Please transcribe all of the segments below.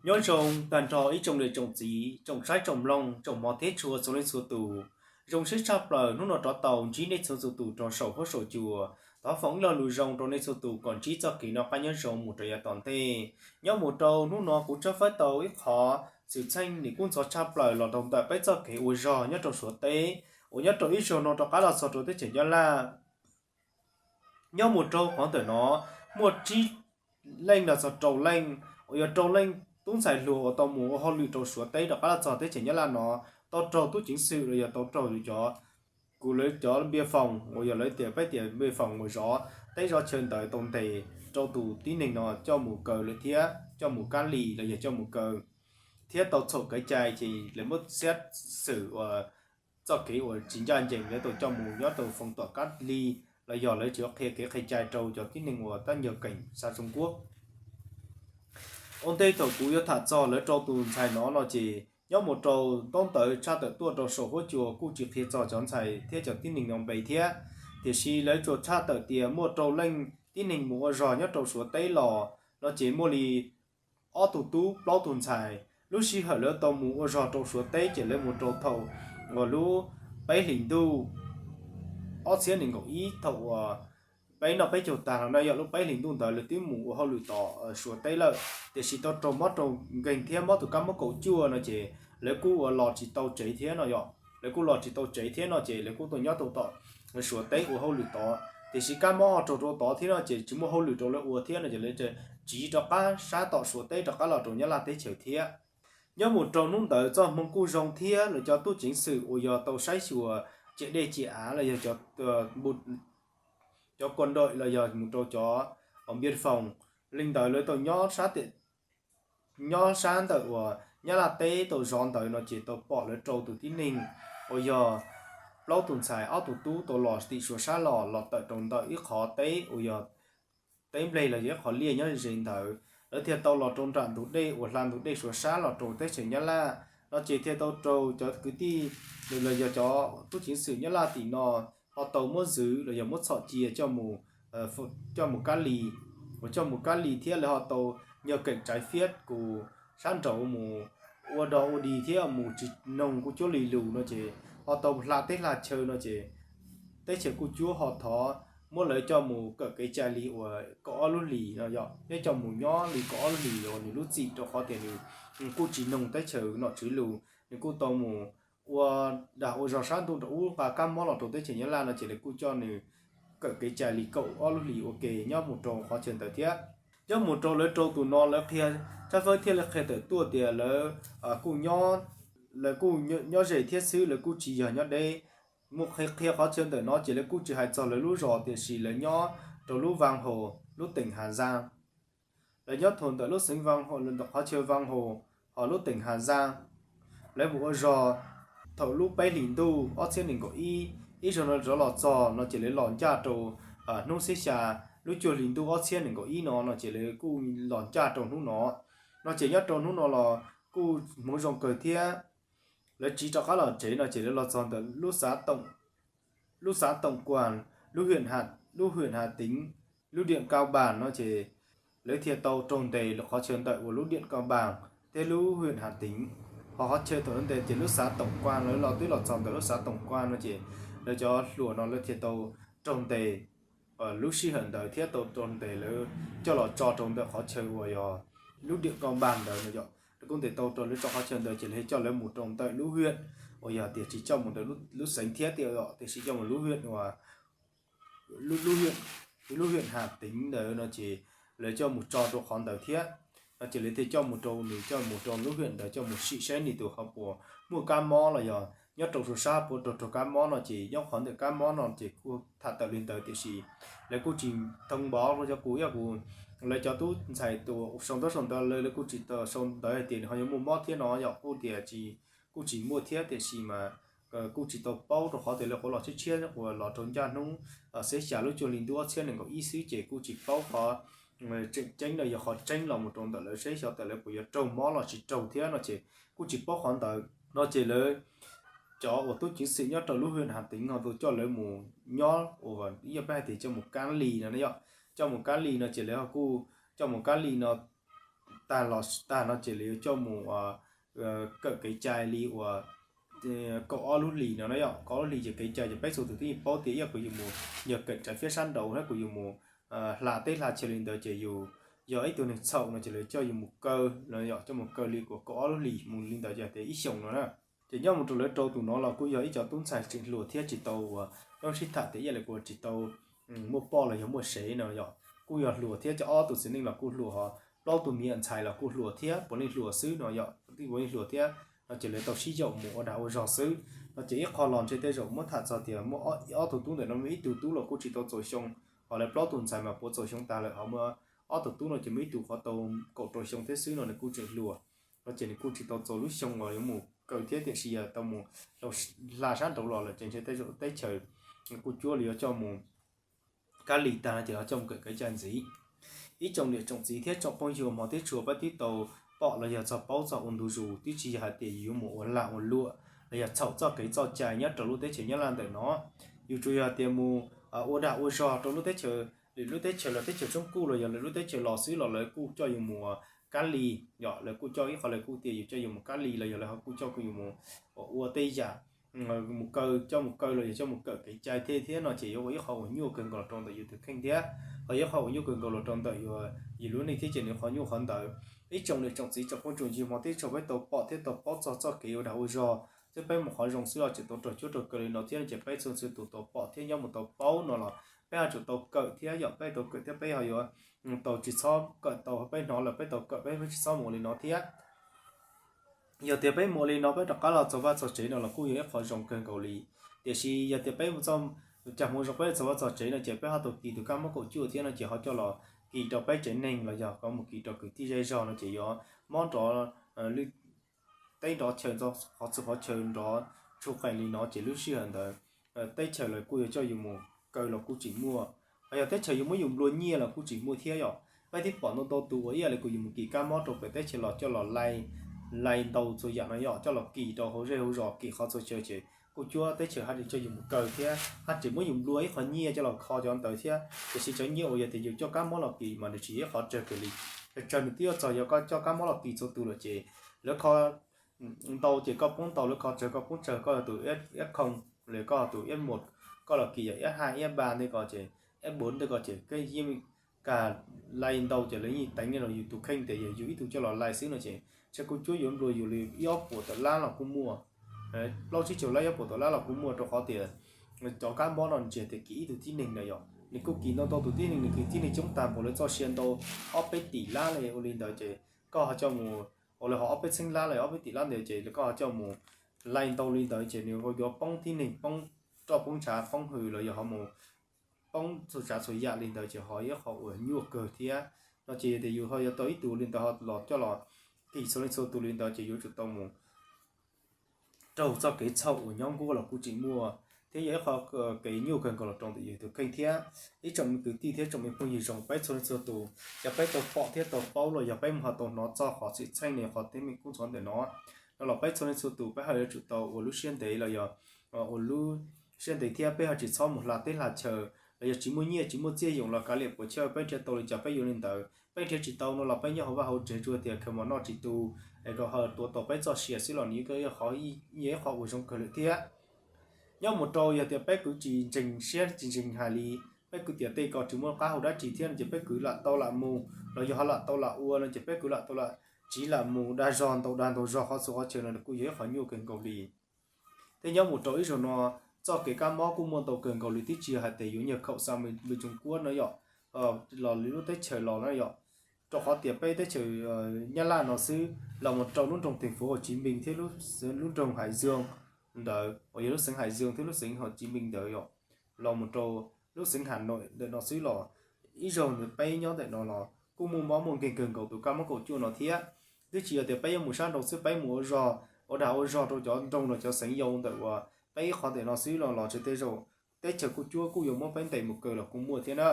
Nyob zoo tag nrho ib tsoom niam tsoom txiv, tsoom saib tsoom mloog, tsoom hmov thiab tshua txhua leej txhua tus. Zoo siab tshaj plaws hnub no rov tau ntsib nej txhua txhua tus rau saum huab saum cua, thov foom ib lo lus zoo rau nej txhua tus kom ntsib txoj kev noj qab nyob zoo mus rau yav tom ntej. Nyob mus rau hnub no kuv tshawb fawb tau ib qho xwm txheej nws kuj ntxhov tshaj plaws los rau ntawm peb txoj kev ua zog nyob rau Suav teb uas nyob rau ib zaug no rov qab los txog rau teb chaws Nyab Laj. Nyob mus rau qhov ntawm no muaj tsib leej los txog rau leej, uas yog rau leej tub ntxhais hluas uas tau mus ua hauj lwm rau Suav teb rov qab los txog teb chaws Nyab Laj no, tau raug tub ceev xwm los yog tau raug yus cov, kuv lawv cov npia foos uas yog lawv tias peb tias npia foos uas zov teb zov chaw ntawd tau ntes rau tus tib neeg no coj mus kaw lawm thiab coj mus kab lis los yog coj mus kaw, thiab tau txhaum kev cai ces lawv muab xiab xwm uas txoj kev uas tsis ncaj ncees lawv tau coj mus nyob tau foos tom kab lis los yog lawv tsis qhia kev qhia cai rau cov tib neeg uas tab nyuag keem xa zoo kuab. Ua ntej thaum kuv yuav tham txog lawv rau tus ntxhais no no ces nyob mus rau ntaub ntawv tshaj tawm tuaj rau saum huab cua kuj tsis qhia txog cov ntxhais thiab cov tib neeg no npe thiab, tiam sis lawv tsuas tshaj tawm tias muaj rau leej tib neeg mus ua zog nyob rau Suav teb los no ces muaj li ob tug tub plaub tug ntxhais. Lub sij hawm lawv tau mus ua zog rau Suav teb ces lawv mus rau thaum uas lub peb hlis ntuj ob txhiab nees nkaum ib thaum uas peb noj peb caug tag los na yog lub peb hlis ntuj ntawd lawv twb mus ua hauj lwm tom Suav teb lawm, tiam sis tau raug mob raug nkeeg thiab mob tus kab mob kaum cuaj no ces lawv kuj ua los tsis tau tsev thiab no yom, lawv kuj los tsis tau tsev thiab no ces lawv kuj tau nyob tau tom Suav teb ua hauj lwm tod, tiam sis kab mob ho raug rau tod thiab no ces tsis muaj hauj lwm rau lawv ua thiab no ces lawv tsiv rov qab sab tom Suav teb rov qab los rau Nyab Laj teb chaws thiab. Nyob mus rau hnub ntawd txoj hmoo kuj zoo thiab lawv cov tub ceev xwm uas yog tau saib xyuas ciam dej ciam av los yog cov kua nroj los yog mus rau cov npia foos li ntawd lawv tau nyob sab tiam nyob sab ntawm uas Nyab Laj teb tau zov ntawd no ces tau pom lawv rau tus tib neeg uas yog plaub tus ntxhais ob tus tub tau los tim Suav sab los los tawm rau ntawm ib qhov teb uas yog teb nplej los yog ib qhov liaj nyob ze ntawd, lawv thiaj tau los rau nram ntug dej uas hla ntug dej Suav sab los rau teb chaws Nyab Laj no ces thiaj tau raug cov kwv tij los yog cov tub ceev xwm Nyab Laj tim no ho tau muab zwv los yog muab txhom cia coj mus kab lis, uas coj mus kab lis thiab lawv ho tau nyog keem tsaiv fiab kuv sab nraud mus ua dog ua dig thiab mus tsis noog kuj cuab li lus no ces ho tau hla teb hla chaw no ces teb chaws kuj cuab ho thov muab lawv coj mus kawm kev cai li uas kaum ob lub hlis no yom, thiab coj mus nyob li kaum ob lub hlis uas nws lub txim rau qhov tias nws kuj tsis noog teb chaws nom tswv lus, nws kuj tau mus ua dag ua zog sab ntuj rau ub nqa kab mob los rau teb chaws Nyab Laj no ces lawv kuj coj nws kawm kev cai li kaum ob lub hlis ua ke nyob mus rau qhov chaw ntawd thiab. Nyob mus rau lawv rau tus no lawv qhia, tshawb fawb thiaj li qhia tawm tuaj tias lawv kuj nyob, lawv kuj nyob ze thiab xwb, lawv kuj tsis yog nyob deb. Mus qhia qhov chaw ntawm no ces lawv kuj tsis hais txog lawv lub zos tiam sis lawv nyob rau lub Vaj Haus lub teem Has Zaj. Lawv nyob thaum ntawm lub xeev Vaj Haus, qhov chaw Vaj Haus hos lub teem Has Zaj. Lawv mus ua zog thaum lub peb hlis ntuj ob txhiab nees nkaum ib, ib zaug no rov los txog no ces lawv los ncaj rau hnub xiab xya lub cuaj hlis ntuj ob txhiab nees nkaum ib no no ces lawv kuj los ncaj rau hnub no no ces nyob rau hnub no los kuj hmoov zoo kawg thiab. Lawv tsiv rov qab los tsev no ces lawv los txog ntawm lub xav Toom Kuas, lub, lub huyện Hà Tĩnh, lub Điện Krông Bàng no ces lawv thiaj tau raug ntes qhov chaw ntawm uas lub Điện Krông Bàng thiab lub huyện Hà Tĩnh. Ho qhov chaw thaum lawv ntes ces lub xav Toom Kuas, lawv los twb los txog ntawm lub xav Toom Kuas no ces lawv cov hluas no lawv thiaj tau raug ntes lub sij hawm ntawd thiab tau raug ntes lawv coj los tso rau ntawm qhov chaw uas yog lub Điện Krông Bàng ntawd no yom. Lawv kuj ntes tau rau lawv tso qhov chaw ntawd ces lawv coj lawv mus rau ntawm lub huyện uas yog tias tsis coj mus ntawm lub xeev thiab tiag, tiam sis coj mus lub huyện uas lub, lub huyện Hà Tĩnh ntawd no ces lawv coj mus tso rau qhov ntawd thiab no ces lawv thiaj coj mus rau nws, coj mus rau lub huyện ntawd coj mus sim saib nws tus ho puas muaj kab mob los yog nyob rau Suav sab puas raug raug kab mob no ces nyob qhov ntawm kab mob no ces kuj tham tawm li ntawd tiam sis lawv kuj tsis thoob npov rau cov kuv, yog kuv, lawv cov tub ntxhais tus sau ntaub sau ntawv lawv, lawv kuj tsis tau sau ntawv hais tias nws ho yuav muaj mob thiab no yom, kuj tias tsis, kuj tsis muaj thiab tiam sis mas kuj tsis tau paub rau qhov tias lawv qhuav los tshiab tshiab uas los rau ncaj hnub xiab xya lub cuaj hli ntuj ob txhiab nees nkaum ib xwb ces kuj tsis paub qhov tseem ceeb los yog qhov tseeb los mus rau ntawm lawv seb xyov ntawm lawv puas yuav raug mob los tsis raug thiab no ces kuj tsis paub qhov ntawd no ces lawv cov uas tub ceev xwm nyob rau lub huyện Hà Tĩnh ho tau coj lawv mus nyob uas ib yam peb hais tias coj mus kab lis no yom, coj mus kab lis no ces lawv ho kuj coj mus kab lis no tag los tag no ces lawv yuav coj mus kawm kev cai li uas kaum ob lub hlis no na yom. Kaum ob lub hlis ces kev cai ces peb txhua tus twb yeej paub tias ib yam kuv yus mus yog kawm tsav fiab sab nraud thiab kuv yus mus hla teb hla chaw li ntawd ces yus yog ib tug neeg txhaum no ces lawv coj yus mus kaw no yom, coj mus kaw li uas kaum ob lub hlis mus li ntawd ces tias ib xyoos no na. Ces nyob mus rau lawv rau tus no los kuj yog ib cov tub ntxhais tseem hluas thiab tsis tau uas poob sib tham tias ib yam li kuv tsis tau muaj poj los yog muaj sev no yom, kuj yog hluas thiab cov ob tug txiv neej los kuj hluas ho plaub tus me nyuam ntxhais los kuj hluas thiab puav leej hluas xwb no yom, puav leej hluas thiab no ces lawv tau sib yaum mus ua dag ua zog xwb no ces ib qho los ntshe tej zaum muab tham txog tias muaj ob tug tub ntawm no muaj ib tug tub los kuj tsis tau txaus xyoo, ho lawv plaub tug ntxhais mas puav txaus xyoo tas lawm, ho muaj ob tug tub no ces muaj ib tug qhov tau kaum rau xyoo thiab xwb no nws kuj tseem hluas no ces nws kuj tsis tau txaus lub xyoo uas yuav mus kaw thiab tiam sis yog tau mus hla sab nraud los lawm ces ntshe tej zaum teb chaws kuj cuab li yuav coj mus kab li tag no ces ho coj mus kawm kev cai ntxiv. Ib tsoom niam tsoom txiv thiab tsoom phooj ywg uas hmov thiab tshua, peb twb tau pom los yog txog paub txog ua ntu zus, twb tsis yog hais tias yus yuav mus ua lag ua luam los yog txhaum txoj kev txoj cai nyob rau lub teb chaws Nyab Laj ntawm no. Yus tsuas yog tias mus ua dag ua zog rau lub teb chaws, lwm lub teb chaws los teb chaws tsoob kuj los yog lwm lub teb chaws los xwb los lawv kuj coj yus mus kab li, yog lawv kuj coj ib qho lawv kuj tias yus coj yus mus kab li los yog lawv ho kuj coj yus mus ua tej yam mus kaw, coj mus kaw los yog coj mus kawm kev cai thiab thiab no ces yuav ua ib qho uas nyuaj kawg nkaus los rau ntawm yus tus kheej thiab ho yog ib qho uas nyuaj kawg nkaus los rau ntawm yus lub neej thiab ces nws qhov nyuaj qhov ntawd. Ib tsoom niam tsoom txiv tsoom phooj tsoom ywg hmov thiab tshua, peb tau pom thiab tau paub txog txoj kev ua dag ua zog, twb peb mus qhov zoo xwb los tseem tau raug cuab raug kaw li no thiab no ces peb txhua txhua tus tau pom thiab nyob mus tau paub no los peb ho tsum tau kawm thiab yom, peb tau kawm thiab peb ho yuav tau tsis txhob kawm tau, peb hnov lawm peb tau kawm, peb tsis txhob mus ua li no thiab. Yog tias peb mus ua li no peb rov qab los txog vaj txog tsev no los kuj yog ib qho zoo kawg nkaus li. Tiam sis yog tias peb mus txog cas hmoov zoo peb txog vaj txog tsev no ces peb ho tau kis tus kab mob kaum cuaj thiab no ces ho coj los kis rau peb tsev neeg los yog kom mus kis rau kwv tij zej zog no ces yuav mob nrov lwj teb nrov chaw, qhov txhia qhov chaw nrov tshua qees li no ces lub sij hawm ntawd teb chaws lawv kuj yuav coj yus mus kaw los kuj tsis muaj, ho yog teb chaws yuav muab yus nplua nyiaj los kuj tsis muaj thiab yom. Peb twb pom ntau ntau tus uas ib yam li kuv yus mus kis kab mob rau pem teb chaws los coj los lai, lai ntau txhua yam no yom, coj los kis rau hauv zej hauv zos kis qhov txhua chaw ces kuj cuab teb chaws haj tseem coj yus mus kaw thiab haj tseem muab yus nplua ib qho nyiaj coj los kho cov ntawd thiab. Tiam sis cov nyiaj uas yog tias yus coj kab mob los kis mas nws tsis yog ib qho tsawg kiag li. Tsawg nws twb yuav txog yog koj coj kab mob los kis txhua tus lawm ces lawv kho ntau ces koj poob ntau, lawv kho tsawg koj poob tsawg, koj yog tus F không los koj yog tus F một, koj los kis yog F hai F ba ntej ko ces F bốn ntej ko ces koj yeej kag lai ntau ces lawv yeej teev los yus tus kheej tias yog yus ib tug coj los lai xwb no ces ntshe kuj cuab yuav nplua yus li ib ob puas tawm lab los kuj muaj, plaub tsib caug lab ib ob puas tawm lab los kuj muaj rau qhov tias cov kab mob no nws tsis hais tias kis ib tug tib neeg na yom, nws kuj kis ntau ntau tus tib neeg, nws kis tib neeg coob tag npaum lawv txoj sia ntau ob peb tim lab li ua li ntawd ces koj ho coj mus, ua li ho ob peb txheeb lab los ob peb tim lab ntawd ces koj ho coj mus lai ntau li ntawd ces nws yuav poob tib neeg, poob roj poob ntshav poob hws los yog ho mus poob txhua tsav txhua yam li ntawd ces ho ib qho uas nyuaj kawg thiab no ces yog tias yus ho yuav tau ib tug li ntawd ho los coj los kis txhua leej txhua tus li ntawd ces yuav tsum tau mus raug txoj kev txhaum uas nyob nkuaj los kuj tsis muaj thiab yog ib qho kev nyuaj kawg nkaus los rau ntawm yus tus kheej thiab. Ib tsoom me kwv tij thiab tsoom me phooj ywg zoo, peb txhua leej txhua tus yog peb tau pom thiab tau paub los yog peb mus ho tau hnov txog qhov xwm txheej no qhov teeb meem kub ntxhov ntawm no no los peb txhua leej txhua tus peb ho yuav tsum tau ua lub siab ntev los yog ua lub siab ntev thiab peb ho tsis txhob mus hla teb hla chaw los yog tsis muaj nyiaj tsis muaj txiaj yoom los kav liam puas chawj, peb nrhiav tau li cas peb yuav li ntawd, peb nrhiav tsis tau no los peb nyob hauv vaj hauv tsev tsuas tias khaws mos noj tsis tu es kom ho tuav tau peb txoj sia xwb los nws yog ib qho uas zoo kawg lawm thiab. Nyob mus rau yog tias peb kwv tsis ntseeg siab tsis ntseeg hais li, peb kwv tias tej ko tsis muaj qab hau dab tsi thiab no ces peb kwv lam tau lam mus los yog ho lam tau lam ua no ces peb kwv lam tau lam tsiv lam mus dag zog ntau dag ntau zog qhov txhua qhov chaw no kuj yog ib qho nyuaj kawg nkaus li. Thiab nyob mus rau ib zaug no txoj kev kab mob kuj muaj ntau kawg nkaus li, twb tsis yog hais tias yuav nyuag khaum xa me tsoos kuab no yom, los lwm lub teb chaws los no yom, rau qhov tias peb teb chaws Nyab Laj no xwb los mus rau lub nroog Thành phố Hồ Chí Minh thiab lub nroog Hải Dương ntawd uas yog lub xeev Hải Dương thiab lub xeev Hồ Chí Minh ntawd yom, los mus rau lub xeev Hà Nội ntawm no xwb los ib zaug ntawd peb nyob ntawm no los kuj muaj mob muaj nkeeg kawg nkaus tus kab mob kaum cuaj no thiab. Twb tsis yog tias peb yuav mus sab nraud xwb, peb mus ua zog ua dag ua zog rau cov nroog los cov xeev yau ntawm uas peb ib qho ntawm no xwb los los tsev tej zaum teb chaws kuj cuab kuj yuav muab peb ntes mus kaw los kuj muaj thiab na.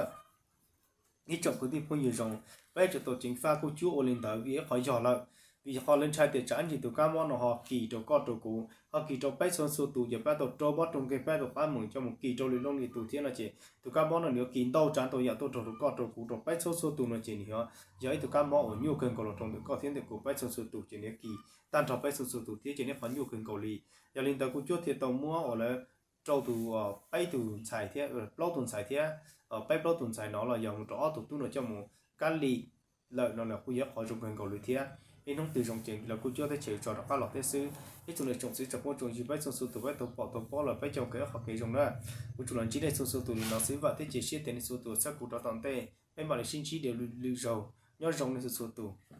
Ib tsoom kwv tij phooj ywg zoo, peb tsum tau ceev faj kuj cuab ua li ntawd vim ib qho yog lawm. Vim qhov lawv ntshai tias tsam ib ntsis tus kab mob no ho kis rau koj rau kuv, ho kis rau peb txhua txhua tus, ces peb tau rau mob rau nkeeg, peb tau qab mus coj mus kis rau lwm leej lwm tus thiab no ces tus kab mob no nws yuav kis ntau tsav ntau yam tuaj rau rau koj rau kuv rau peb txhua txhua tus no ces nws yog, yog ib tug kab mob uas nyuaj kawg nkaus los rau ntawm koj thiab ntawm kuv peb txhua txhua tus, ces nws yuav kis tag nrho peb txhua txhua tus thiab ces nws qhov nyuaj kawg nkaus li. Yog li ntawd kuv cuab thiaj tau muab uas lawv rau tus, peb tus ntxhais thiab, plaub tus ntxhais thiab, peb plaub tus ntxhais no los yog mus rau ob tug tub no coj mus kab li lawm no los kuj yog qhov zoo kawg nkaus li thiab. Ib hnub twg zoo ces lawv kuj cuab teb chaws tso rov qab los thiab xwb. Ib tsoom niam tsoom txiv tsoom phooj tsoom ywg peb txhua txhua tus peb tau pom tau paub los peb coj mus kawm qhov kev zoo na. Kuv tsuas los ntsib nej txhua txhua tus li no xwb, vam thiab cia siab tias nej txhua tus txhawb kuv rau tom ntej, peb mam li sib ntsib dua lwm zaug. Nyob zoo nej txhua txhua tus.